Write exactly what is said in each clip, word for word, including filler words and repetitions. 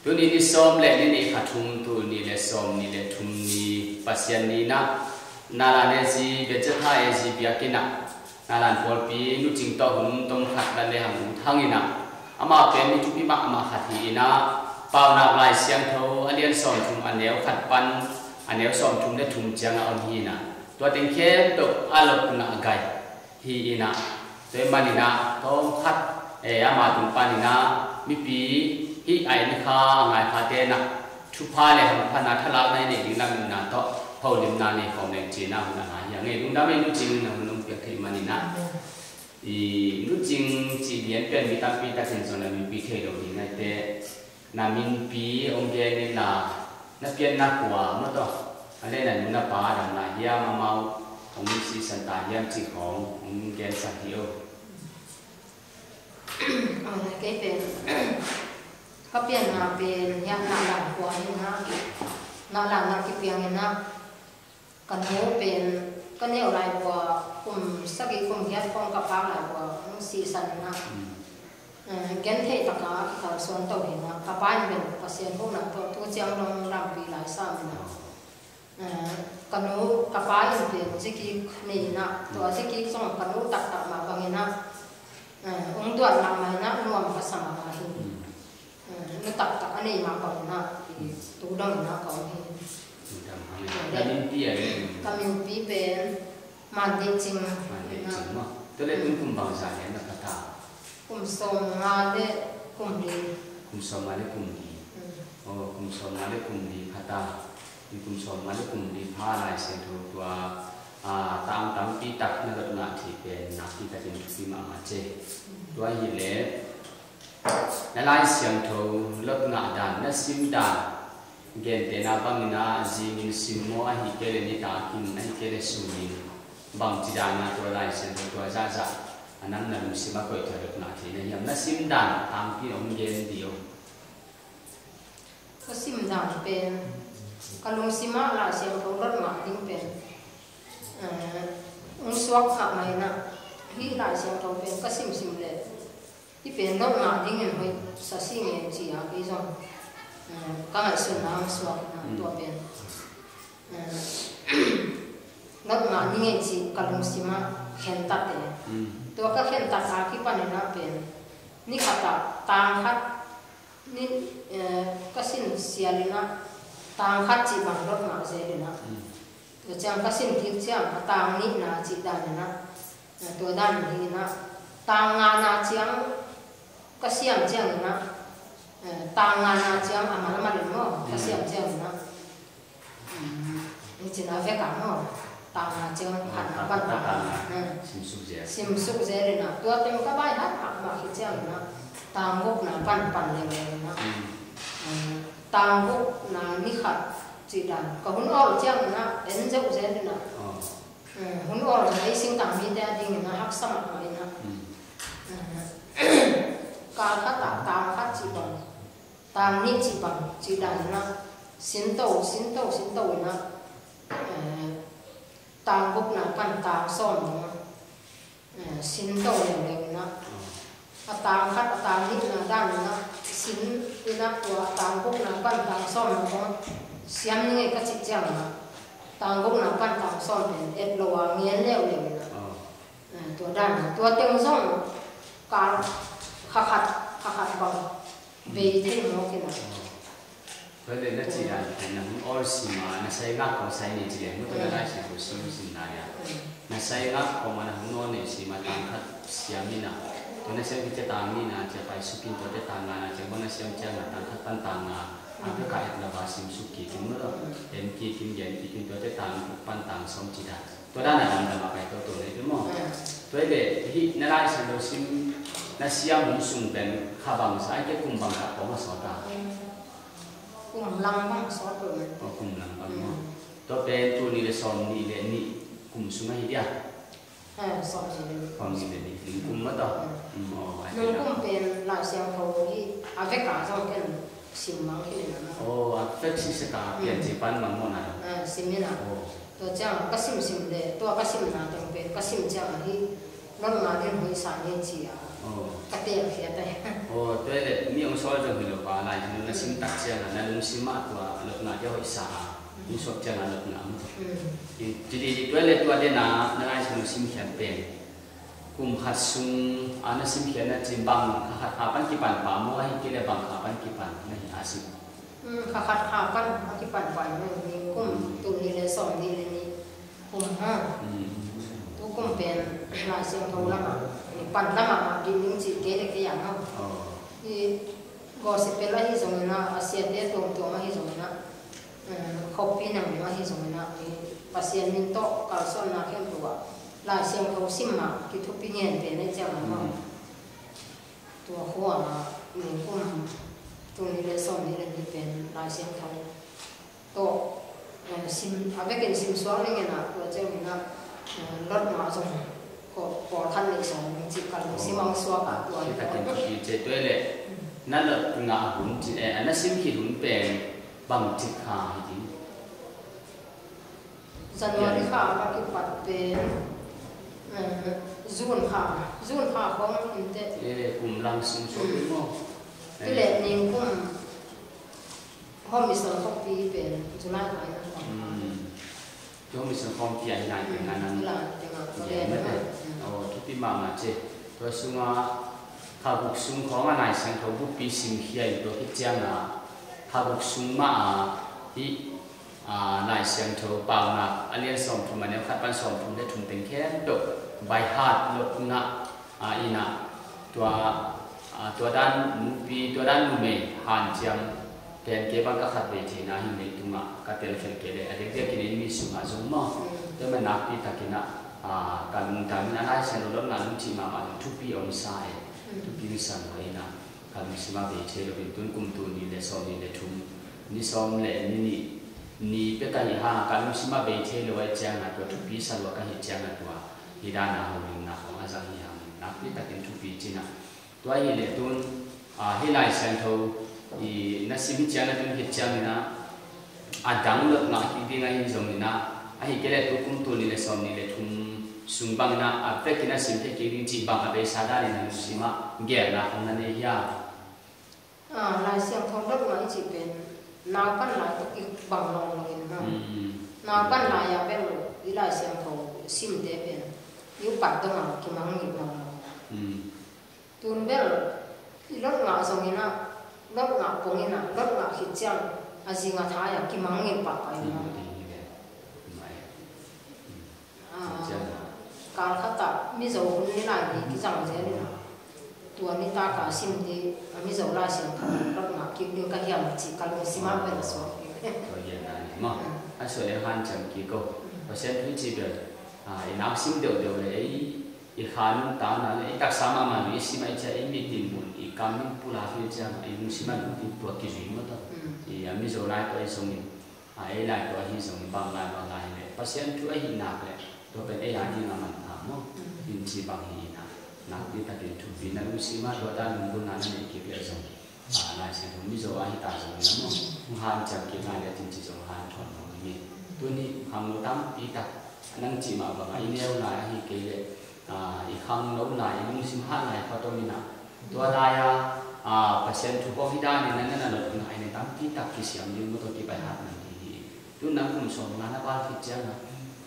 Tuni ni sawm le ni ni kha thum, tuni le sawm ni le thum ni Pasian ni na, Nalan A Z, Bethzatha A Z biakinn ah, Nalan pawlpi nucing tawh hun tom khat la le hang ut hang in ah, amah pen mi thupi mahmah khat hi in ah, Paunak Lai Siangtho a lian sawm thum a neu khat pan a neu sawm thum le thum ciang a om hi in ah, tua teng khempeuh a lotna gai hi in ah, tua ahih manin ah tawm khat, eh, ama tung panin ah mipi hih a en kha a ngai khate in ah thupha le hamphatna thalakna i neih ding lam itna tawh holimna nei khawm leng ci-in ah hun a ngai hi a, ngei lungdam ei, nucing na hun hong piak theih manin ah. I nucing cih lian pen mi tampi takin zong na minpi thei lo ding ahih teh, na minpi hong gen in la, na pianna kua maw tawh, a le na nu na pa dam lai hiam, amau hong sisan ta hiam cih khawng hong gensak hi o. Aw, kei pen ka pianna pen hiah Nalan khua hi in ah, Nalan ah kipiang in ah, ka nu pen ka neu lai pua, kum sagih kum giat khawng ka phak lai pua hong sisan in ah, eh, gentheih takin kikalsuan to hi in ah, ka pa in pen Pasian huhna tawh tu ciang dong lampi lai sam in ah, eh, ka nu, ka pa in pen zikik nei in ah, tua zikik zong ka nu taktak mah bang in ah, eh, hong duat mahmah in ah, nuam ka sa mahmah hi. Eh, nu taktak a nei mah bang in ah, tu dong in ah ka om hi. Ka minpi a hi. Ka minpi pen Mandih Cing. Mandih Cing maw? Tua le tun kum bangzah hiam na pha ta? Kum sawm nga le kum li. Kum sawm nga le kum li. Mm. Oh, kum sawm nga le kum li pha ta. Kum sawm nga le kum li pha Lai Siangtho tua, ah, tang tampi tak na lotna thei pen nakpi takin thupi mahmah ci. Mm. Tua hi leh na Lai Siangtho lotna dan, na sim dan, gentehna bangin ah zingin sim maw, ahih kei leh nitak in, ahih kei leh sun in, bangci dan a tua Lai Siangtho tua zahzah a nang na lungsim ah koih thei lotna thei na hiam? Na sim dan tangpi hong gen dih o. Ka sim dan pen, ka lungsim ah Lai Siangtho lot ngah ding pen, eh, hong suak mahmah in ah, hih Lai Siangtho pen ka simsim leh hih pen lot ngah dingin hoih sa si nge ci-a kei zong, eh, ka ngaihsutna hong suak in ah, mm, tua pen, eh, lot ngah ding e cih ka lungsim ah khentat e. Mm. Tua ka khentat a kipan in ah pen, ni khat ah tang khat, ni, eh, ka sin sial in ah, tang khat cih bang lot ngah zel in ah. Mm. Tua ciang ka sin kik ciang a tang nihna cih dan in ah, eh, tua dan hi in ah, tang ngana ciang ka siam ciang in ah, eh, tang ngana ciang a malmal in maw, ka siam ciang in ah, mm, ni cin a vek a maw, tang nga ciang khatna pan tang nga. Mm. Simsuk zel. Simsuk zel in ah, tua teng ka bai hat hakmah khit ciang in ah, tang gukna pan pan leuleu in ah. Mm. Mm, tang gukna ni khat cih dan ka hun awl ciang in ah en zeuh zel in ah. Oh. Eh, hun awl zong ei singtang mite a dingin a haksa mahmah in ah. Mm. Eh, kal khat ah tang khat cih bang, tang nih cih bang cih dan in ah, sinto, sinto, sinto in ah, eh, tang gukna pan tang sawm dong, eh, sinto leuleu in ah. A tang khat, a tang nihna dan in ah sin in ah, tua a tang gukna pan tang sawm na kong siam ni ngei ka cih ciang in ah, tang gukna pan tang sawm pen et lo a ngen leuleu in ah. Ah. Ah, tua dan in ah, tua teng zong kal kha khat, kha khat bang bei thei mawk in ah. Ah. Tua leh na cih dan pen na hong awl sim a, na sai ngak kong sai ni ci leh, mu tua na Lai Siangtho sim sim lai a. Na sai ngak kong a na hong awl ni sim a, tang khat siam in a. Tua na siam kik ciang tang nihna ciang pai suk in, tua te tang ngana ciang bang na siam ciang a, tang khat pan tang nga. A pek a et lo a sim suk kik in maw, en kik in, gen kik in, tua te tang guk pan tang sawm ci dan. Tua dan a damdam a pai toto nei peuh maw. Mm. Tua hi leh hih na Lai Siangtho sim na siam hun sung pen kha bangzah, ahih kei kum bangzah kong a sawt a? Kum lang bang sawt peuh mah. Oh, kum lang bang maw. Mm. Tua pen tul nih le sawm nih le nih kum sung ahi dia. Ha, sawm nih le nih. Sawm nih le nih, nih kum maw tawh. Mm. Mm, oh, ahi dia. Nih kum pen Lai Siangtho hi a vek a zong ken sim mang khin in a. Oh, a vek sisek a piancil pan mang maw na. Ah, sim in a. Oh. Tua ciang ka simsim leh, tua ka simna teng pen ka sim ciang a hi, lot ngah ding hoih sa ni ci a. Ka telkhiat ai. Aw, tua hi leh mi hong sawl zong hi lo a, Lai Siangtho na sim tak ciangin na lungsim ah tua lotna kia hoih sa a, hong suak ciangin lotna maw? Ci dih dih, tua hi leh tua den a na Lai Siangtho simkhiat pen kum khat sung a na simkhiat na cih bang kha khat kha pan kipan pah maw, ahih kei leh bang kha pan kipan na hi a sim? Kha khat kha pan a kipan pah na hi, kum tul nih le sawm nih le nih kum ha. Tu kum pen Lai Siangtho lamah, i pan lamah mah ding ding cih kei le kei a ha. I gospel ahi zongin ah, a siate tuamtuam ahi zongin ah, khuapi nangmah ahi zongin ah, i Pasian min tawh kalsuanna khempeuh ah Lai Siangtho sim mah kithupi ngen pen ahi ciang a ha. Tua khua ah ningkum tul nih le sawm nih le nih pen Lai Siangtho tawh, eh, sim, a vekin sim suak ning in ah, tua ciangin ah, eh, lot mah zong ko, pawlkhat nih sawm ning cih ka lungsim ah hong suak ah tua hi. Tua hi leh na lot ngah hun cih, eh, na sim khit hun pen bang cih kha hi ding? January kha a kipat pen, eh, June kha, June kha khawng in teh. Eh, kum lang sung suak hi maw? Hi leh ningkum Home Mission khawmpi pen July kha in a khawm. Home Mission khawmpi a hi lai teng a nang. Hi lai teng a ka gen mate. Aw, thupi mahmah ci. Tua sungah kha guk sung khawng a Lai Siangtho buppi simkhia in tua khit ciangin kha guk sung mah a hih, a, Lai Siangtho Paunak a lian sawmthum a neu khat pan sawmthum le thum teng khempeuh by heart lot ngah, a, in ah tua, a, tua dan nupi, tua dan numei hanciam pen kei bang ka khat vei theihna hi, leitungah ka telkhial kei leh a diakdiakin eimi sungah zong maw, tua mah nakpi takin ah, a, ka lungtang in a Lai Siangtho lot ngah lungsim mahmah zong thupi om sa e, thupi om sa lo in ah ka lungsim ah bei thei lo in tun kum tul nih le sawm nih le thum, ni sawm le ni nih ni pek ahi hang ka lungsim ah bei thei lo ahih ciangin tua thupi sa lua ka hih ciangin tua hih dan a holimna khawng a zang hi hang in nakpi takin thupi ci in ah. Tua hi leh tun, a, hih Lai Siangtho i na sim hi ciangin a tun khit ciangin ah a dang lot ngah kik ding ahi zongin ah, ahih kei leh tu kum tul nih le sawm nih le thum sung bangin ah a vekin a sim thei kik ding cih bang a beisa danin na lungsim ah gelna khawng na nei hia? A, Lai Siangtho lot ngah i cih pen naupan lai tawh kibang lawnglawng in maw. Naupan lai ah bel i Lai Siangtho simte pen i upat dong a kimangngilh lawnglawng. Tun bel i lot ngah zongin ah, lot ngah pongin ah, lot ngah khit ciang a zing a thai ah kimangngilh pahpah in maw. Kal khat ah Mizo hun ni lai ni kizang zel in ah, tua nitak a sim ding a Mizo Lai Siangtho lot ngah kik ding ka hiam cih ka lungsim ah bel a suak kik. Tua hi a na ni maw. A suak leh hanciam kik o. Pasian thu i cih bel, a, i nak sim deuhdeuh leh ei i kha nuntakna le i taksa mahmah i sim ahih ciang i mit in mun, i kam in pulak hi ciang i lungsim ah lungkim tua kizui maw tawh. I a Mizo lai tawh i zongin, a, ei lai tawh ahi zongin bang lai bang lai hi leh Pasian thu ahi nak leh tua pen ei a ding a manpha maw. In ci bang hi in ah nakpi takin thupi na lungsim ah tua dan lunggulhna na neih kik leh zong, a, Lai Siangtho Mizo a hi ta zong na maw, hong hanciam kik lai leh cin ci zong hanthawn maw hi. Tuni khangno tampi tak nang cih mah bangah i neu lai ahih kei leh, a, i khangno lai, i lungsim hat lai khat om in ah, tua lai-a, a, Pasian thu khawng hih danin na na lot ngah in ah tampi tak kisiam ding maw tawh kipai hat nang ding hi. Tun nang kum sawm nga na val khit ciangin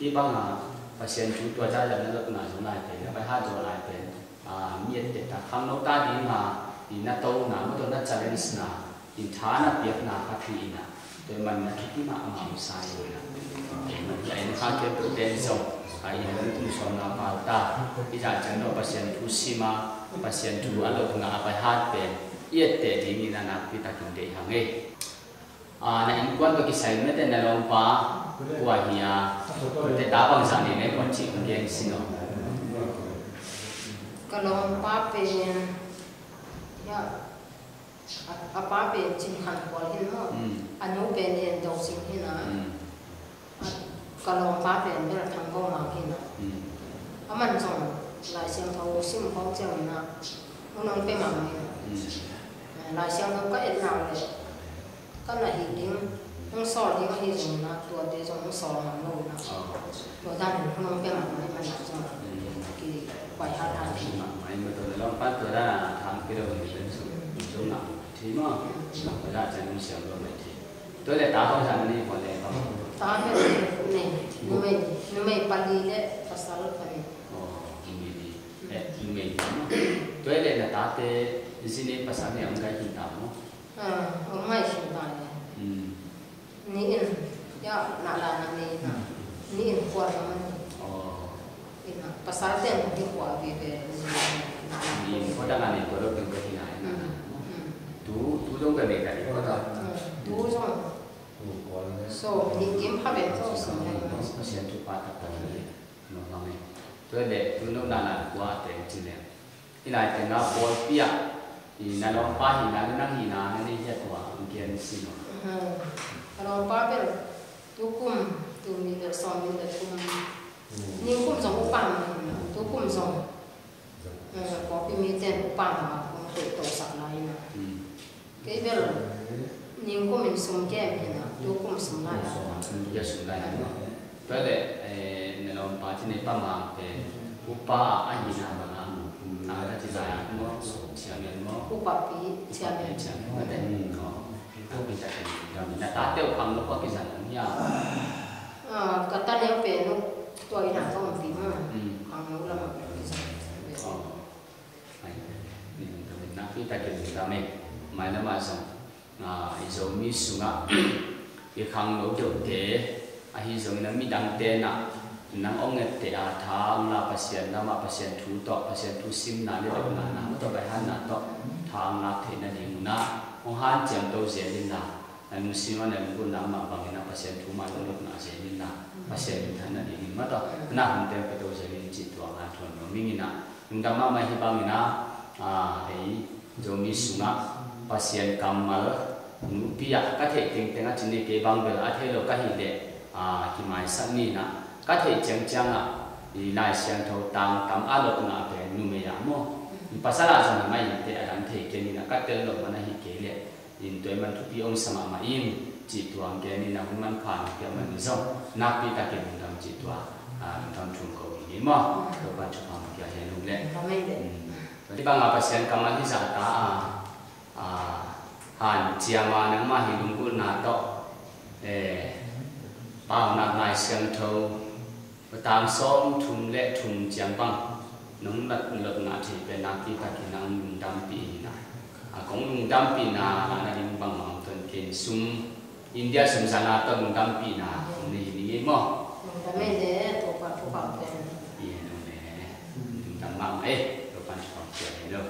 hih banga Pasian thu tua zah zah na lot ngah zong lai pen, na pai hat zawh lai pen, a, mi etteh ta khangno ta dinga i na tona maw tawh na challenge na in tha na piakna khat hi in ah, tua man na thupi mahmah uh sa hi in ah. Tua man hi a, en kha khempeuh pen zong a, i na kum sawm nga val ta, i zah ciang tawh Pasian thu sim a, Pasian thu a lot ngah a pai hat pen i etteh dingin a nakpi takin deih hang ei. A, na innkuan tawh kisai mete na lawmpa kua hi a, mete ta bangzah nei na innkuan cih hong gen sin aw. Ka lawmpa pen, ya, a, a pa pen Cin Khan Kual hin maw. A nu pen En Do Sing hin a. A, ka lawmpa pen Mel Thang Bo Mang hin a. A man zong Lai Siangtho sim khawng ciangin a, hun hong pia mang in a. Lai Siangtho ka et nau leh ka na hih ding, Hong sawl ding ahi zongin ah, tuate zong hong sawl ngam lo in ah. Tua dan in hong pia mahmah ahih manin ah zong, kipai hathat ding. Mahmah in ah, tua leh lawmpa tua dan a thang pia lo hi pen sung, sung ngam thei maw. Tua dan ciang hong siam lo mai thei. Tua leh ta bang zah na nei, pua leh bang? Ta pen nei, numei, numei pali leh pasal pali. Aw, numei li. Eh, numei li maw. Tua leh na tate zi ne pasal ne hong gai khin ta maw? Ah, hong gai khin ta leh. Ni in, ya, na la na ni na. Ni in kua na man. Aw. Ina, pasal ten hong kikua vive. Ni in kua dang a nei kua lo, pen kua hi na, ina. Tu, tu zong kua nei ka ni kua ta. Tu zong. So, ni kim pha ven zong so. Pasian thupha taktak hi. No, amen. Tua leh, tu no na na kua teng ci leh. I lai teng a pawlpi ah, i na lawmpa hihna le nang hihna na nei hiat tua, hong gen sin aw. Ka lawmpa bel, tukum, tu mi bel sawm mi le kum. Ningkum zong upa mah hi na, tukum zong. Eh, pawlpi mite upa mah, hong koih tosak lai na. Kei bel, ningkum in sum kem hi na, tukum sum lai a. Tukum sum lai a. Tua leh, eh, na lawmpa ci nei pa Mang pen, upa a hi na bang a, a ka ci zai a maw, chairman maw? Upa pi, chairman. Upa pi, chairman. Tua leh, oh, a pi ta ken, na tate uh khangno kua kizang hia? Ah, ka ta neu pen uh, tua in a ka om pi maw. Khangno lam a kizang. Oh. Ai, ni hong tawh in nakpi takin lungdam e. Mailam ah zong, ah, i Zomi sungah i khangno deuhte ahi zongin a midangte in ah nang hong etteh a, tha hong la, Pasian lamah, Pasian thu tawh, Pasian thu simna le dotna, na tawh, baihanna tawh tha hong lak theih nading un ah hong hanciam to zel inla, na lungsim ah, na lunggulhna mah bangin ah Pasian thu mah lunggulhna zel inla, Pasian minthanna dingin mah tawh na hun teng pia to zel in cih tua ngan thuan nuam ing in ah, lungdam mahmah. Hih bangin ah, ah, ei Zomi sungah Pasian kammal nupi ah ka theih tengteng a ci ni, kei bang bel a thei lo ka hih leh, ah, kimaisak ni in ah, ka theih ciangciang ah i Lai Siangtho tang tam a lotna pen numei ah maw, i pasal ah zong hi mai inteh, a dang thei kei ni in ah, ka tel lo man ahi kei leh in tua i man thupi hong sa mahmah in cih tua hong gen in ah, hun manpha hong pia man in zong nakpi takin lungdam cih tua, ah, lungdam thu hong ko hi maw. Topa'n thupha hong pia hen ung leh. Amen. Hih bangah Pasian kammal hih zah ta a, ah, hanciam a, nangmah hih lunggulhna tawh, eh, Paunak Lai Siangtho tang sawmthum le thum ciang bang nong lotna thei pen nakpi takin nang lungdampih hi na. A, kong lungdampihna ngahna ding bangmah hong ton kei in, sum, India sum zana tawh lungdampihna hong nei hi ning ei maw. Lungdam e le, Topa thupha hong pia hen. Lungdam mahmah e, Topa'n thupha hong pia hen lo.